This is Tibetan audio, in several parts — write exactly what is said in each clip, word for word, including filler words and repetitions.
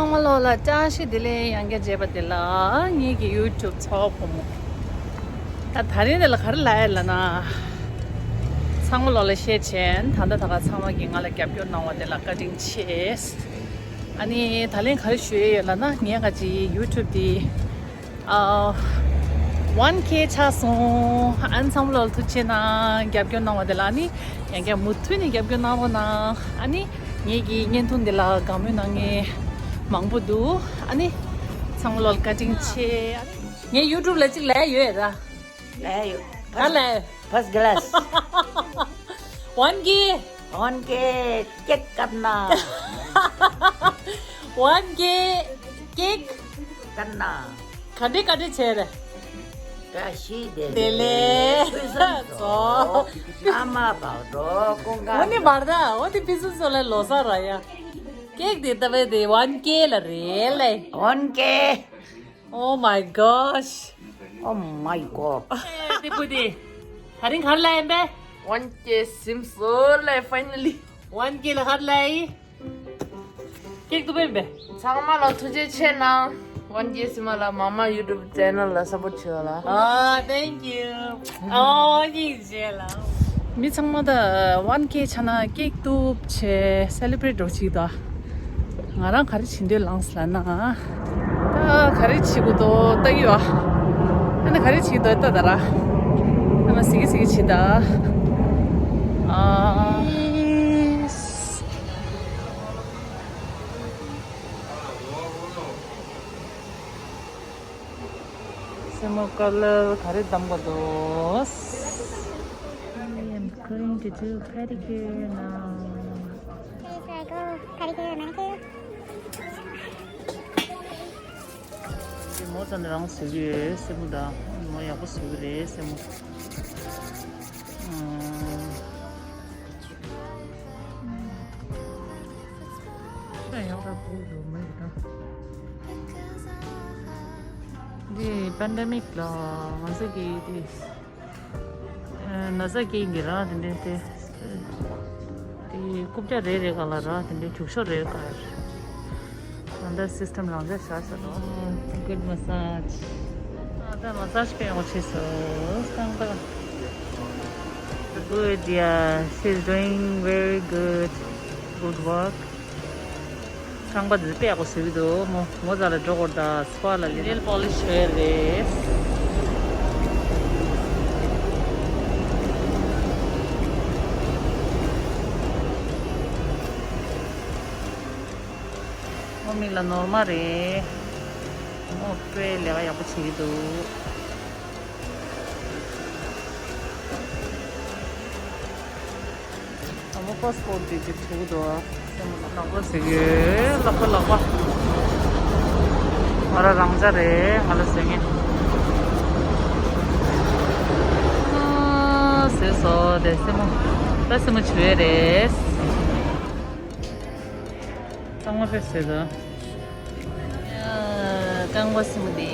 ཚང་མ་ལོ་ལ་བཀྲ་ཤིས་བདེ་ལེགས། ཡང་བསྐྱར་མཇལ་བ་དེ་ལ་ངེད་ཀྱི་YouTube་ཚོགས་ཕོ་མོ། ད་ད་རིང་འདི་ལ་ག་རེ་ལབ་ཡ་ལབ་ན། ཚང་མ་ལོ་ལ་བཤད་ཆེན། ད་ལྟ་ད་ག་ཚང་མ་གིས་ང་ལ་རྒྱབ་སྐྱོར་གནང་བ་དེ་ལ་བཀའ་དྲིན་ཆེ། ཨ་ནི་ད་ལན་ག་རེ་ཞུ་ཡ་ཡོད་ལབ་ན། ངས་ག་ཅི་YouTube་དེ་ཨ། ཝན་ཀེ་ཆགས་སོང་། ཨ་ནི་ཚང་མ་ལོ་ལ་ཐུགས་རྗེ་ཆེ་གནང་། རྒྱབ་སྐྱོར་གནང་བ་དེ་ལ། ཨ་ནི་ཡང་བསྐྱར་མུ་མཐུད་ནས་རྒྱབ་སྐྱོར་གནང་རོགས་གནང་། ཨ་ནི་ངེད་ཀྱི་བརྙན་ཐུང་འདི་ལ་དགའ་མོས་གནང་མཁན་མང་པོ་འདུག་ཨ་ནི་ཚང་མ་ལོ་ལ་བཀའ་དྲིན་ཆེ། ཨ་ནི་ངས་YouTube་ལ་གཅིག་ལབ་ཡོད་ར། ལབ་ཡོད། ག་ལབ། First class. ཝན་ཀེ། ཝན་ཀེ་ཀེག་ཀར་ན། ཝན་ཀེ་ཀེག་ཀར་ན། ག་འདྲ་ག་འདྲ་བྱས་རེད། བཀྲ་ཤིས་བདེ་ལེགས། བདེ་ལེགས། ཕུན་སུམ་ཚོགས། ཨ་མ་བག་དྲོ། ཀུན་དགའ། འོ་ནི་མར་ད། འོ་དེ་ཕུན་སུམ་ཚོགས་ལ་ལོ་གསར་ར་ཡ། ཀེག་དེ་ལྟ་བུ་དེ་ཝན་ཀེ་ལ་རེད་ལེ། ཝན་ཀེ། Oh my gosh. Oh my god. དེ་བུ་དེ། ད་རིང་ག་རེ་ལབ་ཡིན་པས། ཝན་ཀེ་ཟིན་སོང་ལེ། Finally. ཝན་ཀེ་ལ་ག་རེ་ལབ་ཡིན། ཀེག་ཐུག་པ་ཡིན་པས། ཚང་མ་ལ་ཐུགས་རྗེ་ཆེ་གནང་། ཝན་ཀེ་ཟིན་པ་ལ། མ་མ་YouTube channel་ལ་support་བྱེད་པ་ལ། Oh, thank you. Oh, ཡིན་བྱས་ལ། མི་ཚང་མ་ད་ཝན་ཀེ་ཆགས་ན་ཀེག་ཐུག་བྱས་celebrate་འགྲོ་ཅིག་ད། ང་རང་ག་རེ་བྱེད་འདོད་ལངས་ལབ་ན། ད་ག་རེ་བྱེད་དགོས་འདུག་ལྟ་གི་ཡོད། ཨ་ནི་ག་རེ་བྱེད་འདོད་ལྟ་ད་ར། ཨ་ནི་གཟིགས་གཟིགས་བྱེད་ད། ཨ། སེན་མོ་color་ག་རེ་བདམས་དགོས་འདུག I am going to do pedicure now. Please, I go pedicure, manicure. འདི་མོ་ཙམ་རང་བཟོ་གི་ཡོད་སེན་མོ་དང་། མོ་ཡག་པོ་བཟོ་གི་རེད་སེན་མོ། ཨ། ཤ་ཡག་པོ་འདུག་མི་འདུག་འདི་pandemic་ལ་ང་ཚོ་གི་འདི་ན་ཚ་སྐྱེ་གི་ར། དེ་འདྲའི་དེ་དེ་རྐུབ་བཀྱག་རེ་རེ་ག་ལ་ར། དེ་འདྲའི་རྒྱུག་ཤོག་རེ་ག་ད་ལྟ་system་རང་འཇགས་བཞག་ས་རོ། Good massage. ཨ། ད་massage་དཔེ་ཡག་པོ་བྱས་སོང་། རྐང་པ། Good, yeah, she's doing very good. Good work. རྐང་པ་འདི་དཔེ་ཡག་པོ་བཟོས་ཀྱི་འདུག་མོ་མོ་རྩ་ལ་འགྲོ་དགོས་རེད། ད་spa་ལ་nail polish་བྱས་རེད། མོ་མིག་ལ་ནོར་མ་རེད། མོ་དཔེ་ལས་ཀ་ཡག་པོ་བྱེད་ཀྱི་འདུག་དང་པོ་passport་དེ་ཅིག་ཐུག་འདུག་སེན་མོ་ལ་ནག་པོ་ཟེར་གི་ལག་པ་ལག་པ། ང་རང་རང་འཇགས་རེད། ང་ལ་ཟེར་ངེས། ཨ། ཟེར་སོ་དེ་སེན་མོ། ད་སེན་མོ་བྱུག་ཡས་རེད། གཙང་མ་དཔེ་བཟོས་འདུག་རྐང་པ་སེན་མོ་དེ།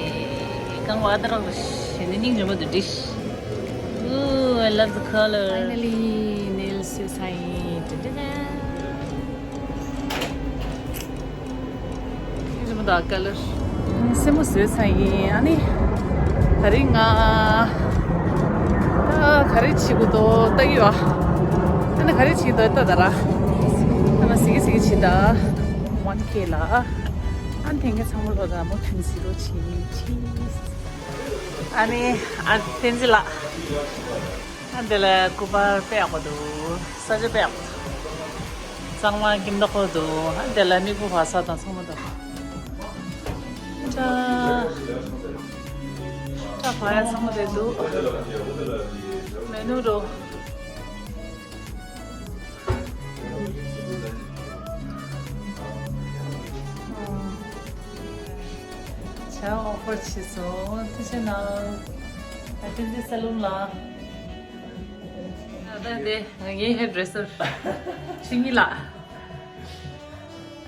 རྐང་པ་ཨ་ད་རང་རེད། ཞེ་ནི་སྙིང་རྗེ་མོ་འདུག་འདི། Ooh, I love the color. Finally, nails་བཟོས་ཚར་ཡིན། ཏི་ཏི་ཏི། སྙིང་རྗེ་མོ་འདུག color། སེན་མོ་བཟོས་ཚར་ཡིན། ཨ་ནི་ད་རིང་ང་ད་ག་རེ་བྱེད་དགོས་འདུག་ལྟ་གི་ཡོད། ཨ་ནི་ག་རེ་བྱེད་འདུག་ལྟ་ད་ར། ཨ་ནི་གཟིགས་གཟིགས་བྱེད་ད། One K་ལ། ཨ་ནི་དེང་གི་ཚང་མ་ལོ་ད་མོ་ཐུན་སི་རོ་ཆི་ཆི། ཨ་ནི་ཨ་བསྟན་འཛིན་ལགས། ཨ་འདི་ལ་སྐུ་པར་དཔེ་ཡག་པོ་འདུག་ས་ཆ་དཔེ་ཡག་པོ་འདུག་གཙང་མ་སྐྱིད་མདོག་ཁ་པོ་འདུག་ཨ་འདི་ལ་མིག་སྤུ་བག་ས་དང་ཚང་མ་འདུག་ད་ད་བག་ཡ་ཚང་མ་དེ་འདུག་མེ་ནུ་རོ། བྱ་ཨོ་ཕར་བྱས་སོང་། ཐུགས་རྗེ་གནང་། ཨ་བསྟན་འཛིན་ས་ལུང་ལགས། ད་ལྟ་འདི་ངའི་hair dresser་ཆོས་ཉིད་ལགས།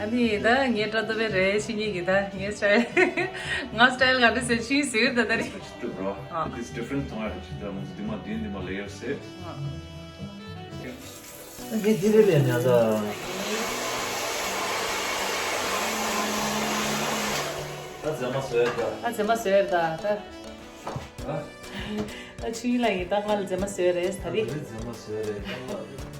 ཨ་ནི་ད་ངའི་སྐྲ་གདུབ་པ་རེད། ཆོས་ཉིད་ཀྱི་ད་ངའི་style། ང་style་ག་འདྲ་ཟེར་ཆོས་ཉིད་ཟེར་གི་རེད་ད་ད་རེད། It's too raw. Ah. It's different. ཚོང་ར་རེད་ཅིག་ད་མོ་འདི་མ་འདི་འདི་མ་layer་ཟེར། Ah. Okay. ངས་འདི་རེད་ལས་ཉ་ད། ད་རྫས་མ་བཟོས་ད། ད་རྫས་མ་བཟོས་ད་ད། ཨ། ད་ཆུ་ཡིན་ལ་ཡིན་ད་ང་ལ་རྫས་མ་བཟོས་རེད་ད་རེད། རྫས་མ་བཟོས་རེད་ད།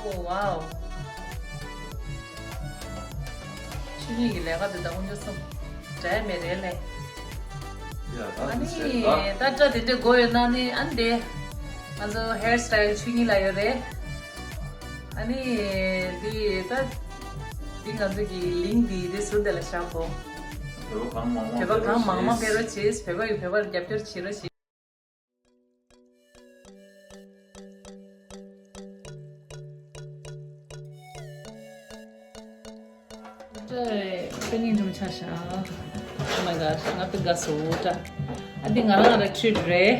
Oh wow. ཆུ་ཡིན་གྱི་ལས་ཀ་དེ་ད་དཀོན་མཆོག་གསུམ་འདྲ་མེད་རེད་ལས། ཡ་ད་ཨ་ནི་ད་སྐྲ་དེ་འདྲ་དགོས་ཡོད་ན་ནི་ཨ་ནི་དེ་ང་ཚོ་ཧེར་སི་ཊའིལ་ཆུ་ཡིན་ལ་ཡོད་རེད། ཨ་ནི་འདི་ད་འདི་ང་ཚོ་གི་ལིང་ཀི་འདི་ཟུར་དེ་ལ་བཞག་གོ། བོད་པ་གང་མང་མང་བོད་པ་གང་མང་མང་ཕེབས་རོགས་བྱེད། བོད་པ་ཡི་བོད་པར་རྒྱབ་སྐྱོར་བྱེད་རོགས་བྱེད། སྙིང་རྗེ་མོ་ཆགས་ཤག Oh my god ང་དཔེ་དགའ་སོ་ད། ཨ་འདི་ང་རང་ལ་ཊི་རིཊ་རེད།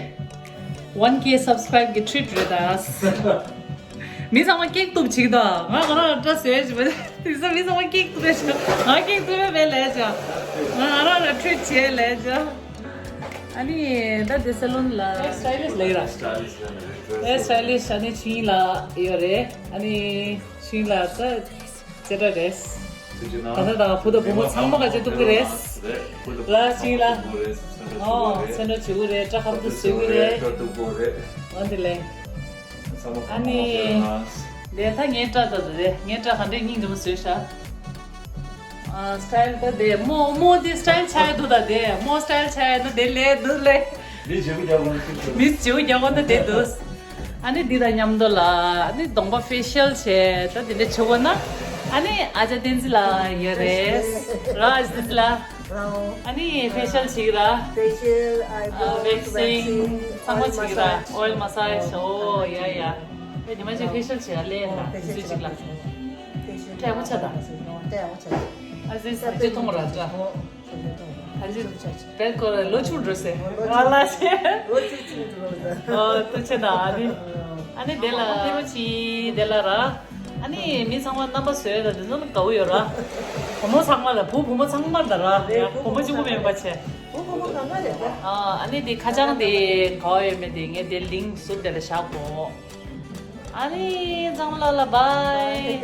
ཝན་ཀེ་སབ་སི་ཀ་རའིབ་གི་ཊི་རིཊ་རེད་ད། མི་ཚང་མ་སྐྱིད་སྡུག་བྱེད་ཀྱི་འདུག་ང་ང་རང་ལ་སྐྲ་བཟོས་བྱས་པ་དེ་ཚོ་མི་ཚང་མ་སྐྱིད་སྡུག་རེད་ཤག་ང་སྐྱིད་སྡུག་མེད་པའི་ལས་བྱ། ང་ང་རང་ལ་ཊི་རིཊ་བྱས་ལས་བྱ། ཨ་ནི་ད་དེ་སེ་ལོན་ལ་ཧེར་སི་ཊའི་ལིསི་ཊི་ལབ་ཀྱི་ར། ཧེར་སི་ཊའི་ལིསི་ཊི་ཨ་ནི་ཆིང་ལ་ཡོད་རེད། ཨ་ནི་ཆིང་ལ་ད་ཅེ་ཏྲ་རེད། ད་ལྟ་ད་བུ་དང་བུ་མོ་ཚང་མ་ག་ཅེ་ཐུག་གི་རེད། ལ་ཆིང་ལ། ཨོ་སེ་འགྲོ་བྱེད་ཀྱི་རེད། སྐྲ་ཁ་ཐུག་བཟོ་གི་རེད། ཨོ་དེ་ལས། ཨ་ནི། དེ་ད་ངའི་སྐྲ་ད་ད་དེ་ངའི་སྐྲ་ག་འདྲས་སྙིང་རྗེ་མོ་བཟོས་ཤག་ཨ་སི་ཊའིལ་ད་དེ་མོ་མོ་དེ་སི་ཊའིལ་ཆགས་འདུག་ད་དེ་མོ་སི་ཊའིལ་ཆགས་ན་དེ་ལས་འདུག་ལས། མི་བྱེད་པོ་རྒྱག་པ་ན་ཅིག་ཤོད། མི་བྱེད་པོ་རྒྱག་པ་ན་དེ་འདུག་ཨ་ནི་འདི་དང་མཉམ་དུ་ལ་ཨ་ནི་གདོང་པ་ཕེ་ཤལ་བྱས་ད་དེ་འདྲ་བྱེད་དགོས་ན་ཨ་ནི་ཨ་ཅག་བསྟན་འཛིན་ལགས་ཡོད་རེད་ར། ཨ་ཅག་བསྟན་འཛིན་ལགས། རང་ཨ་ནི་ཕེ་ཤལ་བྱེད་ཀྱི་ར། ཕེ་ཤལ་ཨའི་ཨ་ཝེག་སིང་ཚང་མ་བྱེད་ཀྱི་ར། ཨོ་ཡེལ་མ་སཱ་ཇི་ཨོ་ཡ་ཡ། ཨེ་ཉི་མ་ཅིག་ཕེ་ཤལ་བྱེད་ཡ་ལས་ན་དུས་ཚོད་ཅིག་ལ། ཕེ་ཤལ་ཕྲན་བུ་ཆ་དང་། ཕྲན་བུ་ཆ། ཨ་ཟི་ཟི་ཅི་ཐོང་ར་འདྲ། ད་ཅི་བེད་སྐོར་ལོ་ཆུང་འགྲོ་སེ། ང་ལ་ཤེས། ལོ་ཆུང་ཆུང་འགྲོ་ཟེར། ཨོ་ཏུ་ཆེ་ན་ཨ་ནི། ཨ་ནི་དེ་ལ་ཕེ་རུ་ཆི་དེ་ལ་ར། ཨ་ནི་མི་ཚང་མ་རྣམ་པ་བཟོས་ལ་དེ་ཚོ་ནི་དགའ་བོ་ཡོད་ར། བུ་མོ་ཚང་མ་ལ་བུ་བུ་མོ་ཚང་མ་ལ་ར། བུ་མོ་གཅིག་པུ་མེད་པ་བྱས། བུ་བུ་མོ་གང་ག་རེད་པ། ཨ་ནི་དེ་ཁ་བྱང་དེ་ག་བ་ཡོད་མེད་དེ་ངས་དེ་ལིང་ཟུར་དེ་ལ་བཞག་གོ། ཨ་ནི་ཚང་མ་ལ་ལ་བྷའི།